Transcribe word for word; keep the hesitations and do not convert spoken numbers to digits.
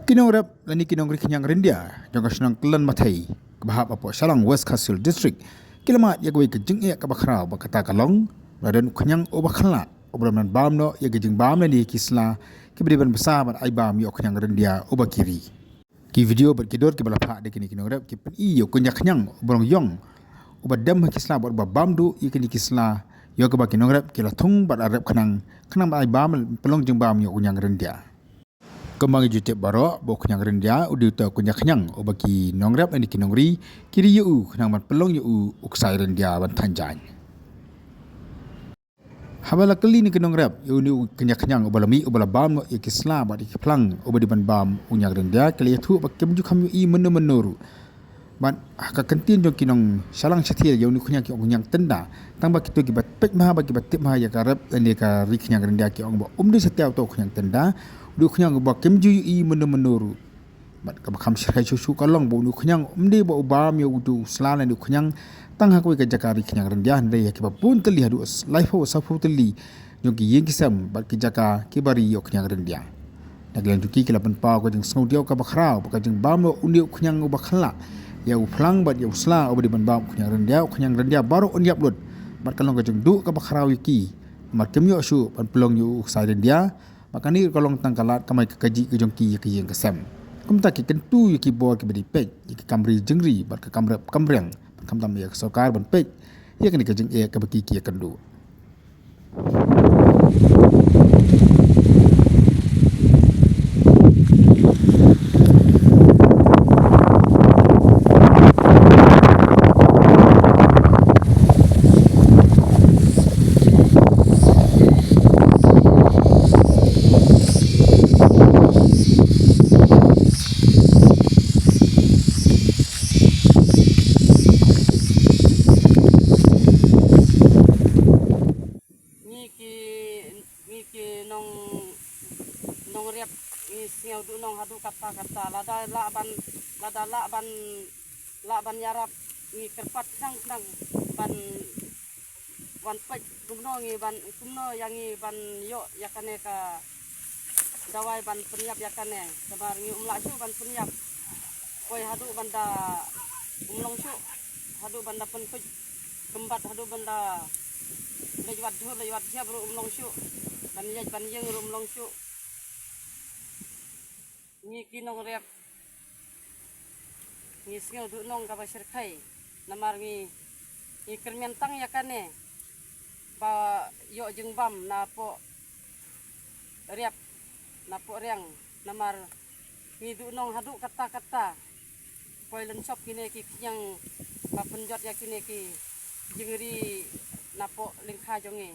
Ki nongrep lane ki nongri khñiang ryndia jong ka shnong Klen Mathei, kaba hap hapoh Shillong, West Khasi Hills District, ki la mad ïa kawei ka jingeh kaba khraw, ba kata ka long ba don u khñiang uba khlad uba la ban bam noh ïa ka jingbam lane ki sla kiba dei ban bsa bad ai bam ïa u khñiang ryndia uba ki ri. Ki video bad ki dur kiba la phah da kine ki nongrep ki pyni ïa u kynja khñiang uba long ïong, uba dem ha ki sla bad uba bam duh ïa kine ki sla, ïa kaba ki nongrep ki la thung bad la rep khnang, khnang ba ai bam, pynlong jingbam ïa u khñiang ryndia. Kumba ngi ju tip baroh ba u khñiang ryndia u dei uta u kynja khñiang uba ki nongrep lane ki nongri ki ri ïa u khnang ban pynlong ïa u u ksai ryndia ban thang jaiñ. Haba la kylli na ki nongrep ïa une u kynja khñiang uba la mih, uba la bam noh ïa ki sla bad ïa ki phlang uba dei ban bam u khñiang ryndia, ki la ïathuh ba kim ju kham ïohi mynno mynno ruh. Bad ha ka kyntien jong ki nongshah lang shathie ïa une u khñiang ki ong u khñiang tynda. Tang ba kito kiba peit bha bad kiba tip bha ïa ka rep lane ka ri khñiang ryndia ki ong ba um dei satia uta u khñiang tynda. U dei u khñiang uba kim ju ïohi mynno mynno ruh. Bad kaba kham shyrkhei shuh shuh ka long ba une u khñiang um dei ba u bam ïa uto u sla lane u khñiang tang ha kawei ka jaka ri khñiang ryndia, hynrei ha kiba bun tylli, haduh laiphew sawphew tylli jong ki ïing ki sem bad ki jaka kiba ri ïa u khñiang ryndia. Na ka liang jong ki, ki la pynpaw ka jingsngewdiaw kaba khraw ba ka jingbam ïa une u khñiang uba khlad, ïa u phlang bad ïa u sla uba dei ban bam u khñiang ryndia, u khñiang ryndia baroh un ïap lut. Bad ka long ka jingduh kaba khraw ïa ki, namar kim ïoh shuh ban pynlong ïa u u ksai ryndia. Bad kane ruh ka long tang ka lad kamai ka kajih ka jong ki ïa ka ïing ka sem. Kumta ki kyntu ïa ki bor kiba dei peit ïa ka kam ri jingri bad ka kam rep kam riang, bad khamtam ïa ka sorkar ban peit ïa kane ka jingeh kaba ki ki ïakynduh. Ngi ki, ngi ki nong, nongrep, ngi sngew duhnong haduh katta katta. Lada lah ban, lada lah ban, lah ban ïarap, ngi kyrpad khnang khnang ban wan peit kumno ngi ban, kumno ïa ngi ban ïoh ïa kane ka dawai ban pynïap ïa kane. Namar ngi um lah shuh ban pynïap. Poi haduh ban da um long shuh, haduh ban da pynkuit kymbat, haduh ban da leit wad jhur leit wad jhiap ruh um long shuh, ban ïaid ban ïeng ruh um long shuh. Ngi ki nongrep ngi sngew duhnong kaba shyrkhei, namar ngi, ngi kyrmen tang ïa kane ba ïoh jingbam napoh riap, napoh riang, namar ngi duhnong haduh katta katta. Poi lynshop kine ki khñiang ba pynjot ïa kine ki jingri napoh lyngkha jong ngi.